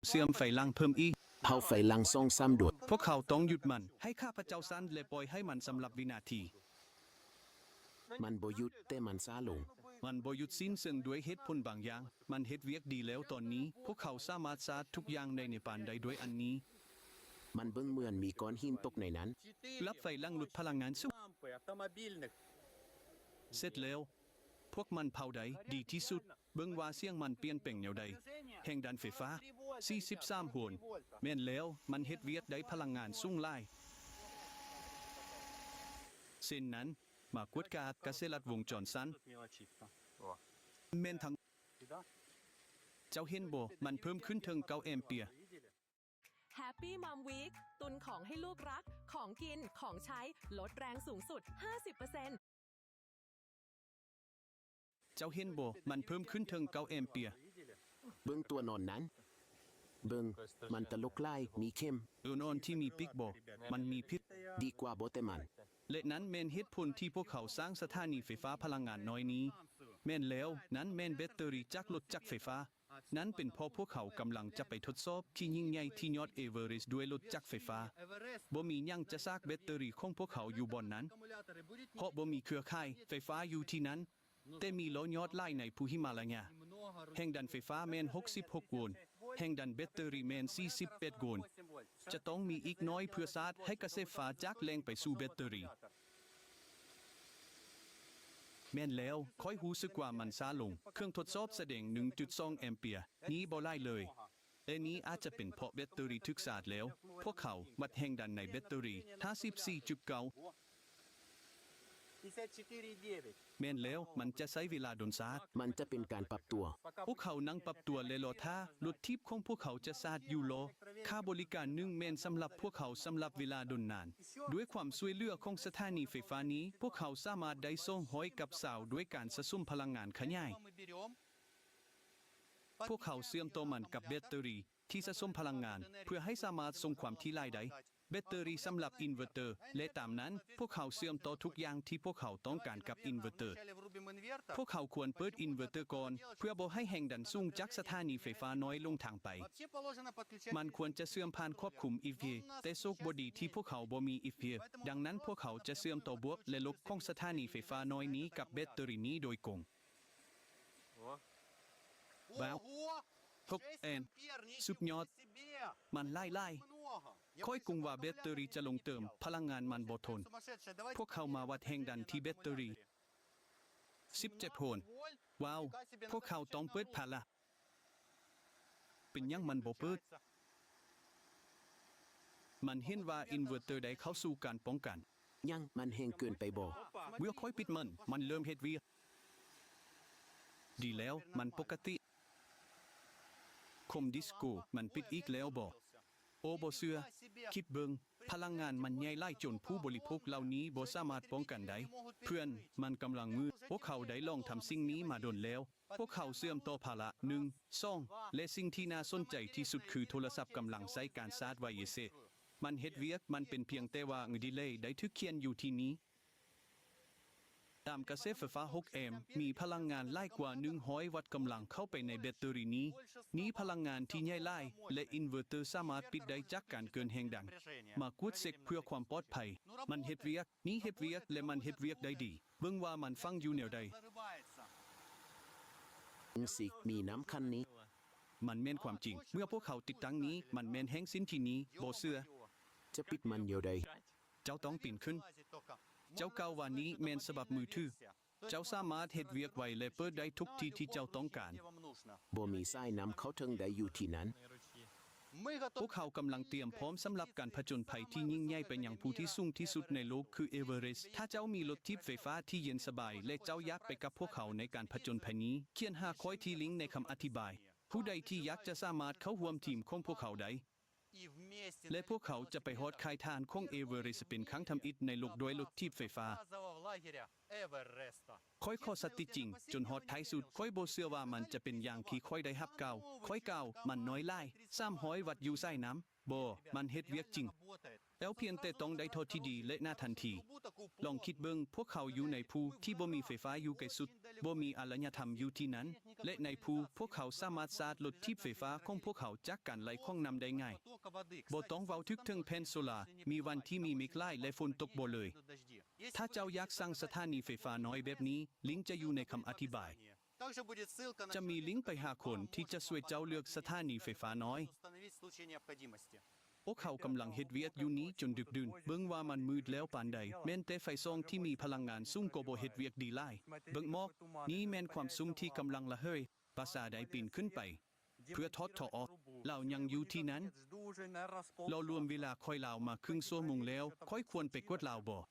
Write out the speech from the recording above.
ເຊື່ອມໄຟຫຼັງເພີ່ມອີກ. ເຮົາໄຟຫຼັງສອງສາມໂດດ. ພວກເຂົາຕ້ອງຢຸດມັນ. ໃຫ້ຂ້າພະເຈົ້າສັ່ນ ແລະ ປ່ອຍໃຫ້ມັນສຳລັບວິນາທີ. ມັນບໍ່ຢຸດ, ແຕ່ມັນຊ້າລົງ. ມັນບໍ່ຢຸດສິ້ນເຊີງດ້ວຍເຫດຜົນບາງຢ່າງ. ມັນເຮັດວຽກດີແລ້ວຕອນນີ້. ພວກເຂົາສາມາດສາດທຸກຢ່າງໃນເນປານໄດ້ດ້ວຍອັນນີ້. ມັນເບິ່ງເໝືອນມີກ້ອນຫີນຕົກໃນນັ້ນ. ລັບໄຟຫຼັງລົດພະລັງງານສູງ. ເສັດແລ້ວ. ພວກມັນເຜົາໄດ້ດີທີ່ສຸດ. ເບິ່ງວ່າສຽງມັນປ່ຽນແປງແນວໃດ. ແຮງດັນໄຟຟ້າ ສີ່ສິບສາມໂວນ. ແມ່ນແລ້ວ, ມັນເຮັດວຽກໄດ້ພະລັງງານສູງຫຼາຍ. ເຊັ່ນນັ້ນ, ມາກວດກາກະແສລັດວົງຈອນສັ້ນ. ແມ່ນທັງ. ເຈົ້າເຫັນບໍ່? ມັນເພີ່ມຂຶ້ນເຖິງເກົ້າແອມເປຍ. Happy Mom Week ຕຸນຂອງໃຫ້ລູກລັກ, ຂອງກິນ, ຂອງໃຊ້, ລົດແຮງສູງສຸດຫ້າສິບເປີເຊັນ. ເຈົ້າເຫັນບໍ່? ມັນເພີ່ມຂຶ້ນເຖິງເກົ້າແອມເປຍ. ເບິ່ງຕົວນອນນັ້ນ. ເບິ່ງ, ມັນຕະຫຼົກຫຼາຍ, ມີເຂັມ. ເອີນອນທີ່ມີປີກບໍ່? ມັນມີພິດ. ດີກວ່າບໍ່ແຕະມັນ. ແລະນັ້ນແມ່ນເຫດຜົນທີ່ພວກເຂົາສ້າງສະຖານີໄຟຟ້າພະລັງງານນ້ອຍນີ້. ແມ່ນແລ້ວ, ນັ້ນແມ່ນແບັດເຕີຣີຈາກລົດຈັກໄຟຟ້າ. ນັ້ນເປັນເພາະພວກເຂົາກຳລັງຈະໄປທົດສອບທີ່ຍິ່ງໃຫຍ່ທີ່ຍອດເອເວີເຣສດ້ວຍລົດຈັກໄຟຟ້າ. ບໍ່ມີຫຍັງຈະສາກແບັດເຕີຣີຂອງພວກເຂົາຢູ່ບ່ອນນັ້ນ, ເພາະບໍ່ມີເຄືອຂ່າຍໄຟຟ້າຢູ່ທີ່ນັ້ນ, ແຕ່ມີລໍ້ຍອດຫຼາຍໃນພູຫິມາລາຍາ. ແຮງດັນໄຟຟ້າແມ່ນຫົກສິບຫົກໂວນ, ແຮງດັນແບັດເຕີຣີແມ່ນສີ່ສິບແປດໂວນ. ຈະຕ້ອງມີອີກໜ້ອຍເພື່ອສາດໃຫ້ກະແສໄຟຟ້າຈາກແຫຼ່ງໄປສູ່ແບັດເຕີຣີ. ແມ່ນແລ້ວ, ຂ້ອຍຮູ້ສຶກວ່າມັນຊ້າລົງ. ເຄື່ອງທົດສອບສະແດງໜຶ່ງຈຸດສອງແອມເປຍ. ນີ້ບໍ່ຫຼາຍເລີຍ. ແຕ່ນີ້ອາດຈະເປັນເພາະແບັດເຕີຣີຖືກຊາດແລ້ວ. ພວກເຂົາວັດແຮງດັນໃນແບັດເຕີຣີ ຫ້າສິບສີ່ຈຸດເກົ້າ. ແມ່ນແລ້ວ, ມັນຈະໃຊ້ເວລາດົນຊາດ. ມັນຈະເປັນການປັບຕົວ. ພວກເຂົານັ່ງປັບຕົວ ແລະ ລໍຖ້າລົດຖີບຂອງພວກເຂົາຈະສາດຢູ່ລໍ. ຄ່າບໍລິການໜຶ່ງແມ່ນສຳລັບພວກເຂົາສຳລັບເວລາດົນນານ. ດ້ວຍຄວາມຊ່ວຍເຫຼືອຂອງສະຖານີໄຟຟ້ານີ້, ພວກເຂົາສາມາດໄດ້ສອງຮ້ອຍກັບຊາວດ້ວຍການສະສົມພະລັງງານຂະຫຍາຍ. ພວກເຂົາເຊື່ອມຕໍ່ມັນກັບແບັດເຕີຣີທີ່ສະສົມພະລັງງານ ເພື່ອໃຫ້ສາມາດສົ່ງຄວາມຖີ່ຫຼາຍໄດ້, ແບັດເຕີຣີສຳລັບອິນເວີເຕີ ແລະ ຕາມນັ້ນ, ພວກເຂົາເຊື່ອມຕໍ່ທຸກຢ່າງທີ່ພວກເຂົາຕ້ອງການກັບອິນເວີເຕີ. ພວກເຂົາຄວນເປີດອິນເວີເຕີກ່ອນ ເພື່ອບໍ່ໃຫ້ແຮງດັນສູງຈາກສະຖານີໄຟຟ້ານ້ອຍລົງທາງໄປ. ມັນຄວນຈະເຊື່ອມຜ່ານຄວບຄຸມອີເຟ ແຕ່ໂຊກບໍ່ດີທີ່ພວກເຂົາບໍ່ມີອີເຟ, ດັ່ງນັ້ນພວກເຂົາຈະເຊື່ອມຕໍ່ບວກ ແລະ ລົບຂອງສະຖານີໄຟຟ້ານ້ອຍນີ້ກັບແບັດເຕີຣີນີ້ໂດຍກົງ. ວ້າວ ຫົກແອມ ສຸດຍອດ ມັນຫຼາຍໆ. ຂ້ອຍກົງວ່າແບັດເຕີຣີຈະລົງເຕີມ, ພະລັງງານມັນບໍ່ທົນ. ພວກເຂົາມາວັດແຮງດັນທີ່ແບັດເຕີຣີ ສິບເຈັດໂວນ. ວ້າວ ພວກເຂົາຕ້ອງເປີດພາລະ. ເປັນຫຍັງມັນບໍ່ເປີດ? ມັນເຫັນວ່າອິນເວີເຕີໄດ້ເຂົ້າສູ່ການປ້ອງກັນ. ຫຍັງ? ມັນແຮງເກີນໄປບໍ? ເມື່ອຂ້ອຍປິດມັນ, ມັນເລີ່ມເຮັດວຽກ. ດີແລ້ວ, ມັນປົກກະຕິ. ຄອມດິສໂກ ມັນປິດອີກແລ້ວບໍ? ໂອ ບໍ່ເຊື່ອ. ຄິດເບິ່ງ, ພະລັງງານມັນໃຫຍ່ຫຼາຍຈົນຜູ້ບໍລິໂພກເຫຼົ່ານີ້ບໍ່ສາມາດປ້ອງກັນໄດ້. ເພື່ອນ, ມັນກຳລັງມືດ. ພວກເຂົາໄດ້ລອງທຳສິ່ງນີ້ມາດົນແລ້ວ. ພວກເຂົາເຊື່ອມຕໍ່ພາລະ ໜຶ່ງ ສອງ ແລະ ສິ່ງທີ່ໜ້າສົນໃຈທີ່ສຸດຄືໂທລະສັບກຳລັງໃຊ້ການຊາດໄວເສ. ມັນເຮັດວຽກ, ມັນເປັນພຽງແຕ່ວ່າງດີເລໄດ້ຖືກຂຽນຢູ່ທີ່ນີ້. ຕາມກະແສໄຟຟ້າ ຫົກແອມ ມີພະລັງງານຫຼາຍກວ່າໜຶ່ງຮ້ອຍວັດກຳລັງເຂົ້າໄປໃນແບັດເຕີຣີນີ້. ນີ້ພະລັງງານທີ່ໃຫຍ່ຫຼາຍ ແລະ ອິນເວີເຕີສາມາດປິດໄດ້ຈາກການເກີນແຮງດັນ. ມາກວດເຊັກເພື່ອຄວາມປອດໄພ. ມັນເຮັດວຽກ, ນີ້ເຮັດວຽກ ແລະ ມັນເຮັດວຽກໄດ້ດີ. ເບິ່ງວ່າມັນຝັງຢູ່ແນວໃດ. ຊິມີນ້ຳຂັ້ນນີ້. ມັນແມ່ນຄວາມຈິງ. ເມື່ອພວກເຂົາຕິດຕັ້ງນີ້, ມັນແມ່ນແຮງສິ້ນທີ່ນີ້. ບໍ່ເຊື່ອ. ຈະປິດມັນແນວໃດ? ເຈົ້າຕ້ອງປີນຂຶ້ນ. ເຈົ້າກ່າວວ່ານີ້ແມ່ນສະບັບມືຖື. ເຈົ້າສາມາດເຮັດວຽກໄວ ແລະ ເປີດໄດ້ທຸກທີ່ທີ່ເຈົ້າຕ້ອງການ. ບໍ່ມີສາຍນ້ຳເຂົ້າເຖິງໄດ້ຢູ່ທີ່ນັ້ນ. ພວກເຮົາກຳລັງຕຽມພ້ອມສຳລັບການຜະຈົນໄພທີ່ຍິ່ງໃຫຍ່ໄປຍັງພູທີ່ສູງທີ່ສຸດໃນໂລກ ຄືເອເວີເຣສ. ຖ້າເຈົ້າມີລົດຖີບໄຟຟ້າທີ່ເຢັນສະບາຍ ແລະ ເຈົ້າຢາກໄປກັບພວກເຮົາໃນການຜະຈົນໄພນີ້, ຂຽນຫາຂ້ອຍທີ່ລິງໃນຄຳອະທິບາຍ. ຜູ້ໃດທີ່ຢາກຈະສາມາດເຂົ້າຮ່ວມທີມຂອງພວກເຮົາໄດ້. ແລະ ພວກເຂົາຈະໄປຮອດຄ້າຍທານຂອງເອເວີເຣສເປັນຄັ້ງທຳອິດໃນໂລກດ້ວຍລົດຖີບໄຟຟ້າ. ຂ້ອຍຂໍສະຕິຈິງຈົນຮອດທ້າຍສຸດ. ຂ້ອຍບໍ່ເຊື່ອວ່າມັນຈະເປັນຢ່າງທີ່ຂ້ອຍໄດ້ຮັບກ່າວ. ຂ້ອຍກ່າວ, ມັນນ້ອຍຫຼາຍ, ສາມຮ້ອຍວັດຢູ່ສາຍນ້ຳ. ບໍ່, ມັນເຮັດວຽກຈິງ. ແລ້ວພຽງແຕ່ຕ້ອງໄດ້ທອດທີ່ດີ ແລະ ໜ້າທັນທີ. ລອງຄິດເບິ່ງ, ພວກເຂົາຢູ່ໃນພູທີ່ບໍ່ມີໄຟຟ້າຢູ່ໃກ້ສຸດ, ບໍ່ມີອາລະຍະທຳຢູ່ທີ່ນັ້ນ, ແລະ ໃນພູ, ພວກເຂົາສາມາດຊາດລົດຖີບໄຟຟ້າຂອງພວກເຂົາຈາກການໄຫຼຂອງນ້ຳໄດ້ງ່າຍ. ບໍ່ຕ້ອງເວົ້າເຖິງແຜ່ນໂຊລາ, ມີວັນທີ່ມີເມກຫຼາຍ ແລະ ຝົນຕົກບໍ່ເລີຍ. ຖ້າເຈົ້າຢາກສ້າງສະຖານີໄຟຟ້ານ້ອຍແບບນີ້, ລິງຈະຢູ່ໃນຄຳອະທິບາຍ. ຈະມີລິງໄປຫາຄົນທີ່ຈະຊ່ວຍເຈົ້າເລືອກສະຖານີໄຟຟ້ານ້ອຍ. ພວກເຂົາກຳລັງເຮັດວຽກຢູ່ນີ້ຈົນດຶກດື່ນ. ເບິ່ງວ່າມັນມືດແລ້ວປານໃດ, ແມ່ນແຕ່ໄຟສ່ອງທີ່ມີພະລັງງານສູງກໍບໍ່ເຮັດວຽກດີຫຼາຍ. ເບິ່ງໝອກ, ນີ້ແມ່ນຄວາມຊຸ່ມທີ່ກຳລັງລະເຫີຍ, ພາສາໄດ້ປີນຂຶ້ນໄປ ເພື່ອຖອດທໍ່ອອກ. ລາວຍັງຢູ່ທີ່ນັ້ນ. ລາວລວມເວລາຂ້ອຍລາວມາເຄິ່ງຊົ່ວໂມງແລ້ວ. ຂ້ອຍຄວນໄປກວດລາວບໍ່?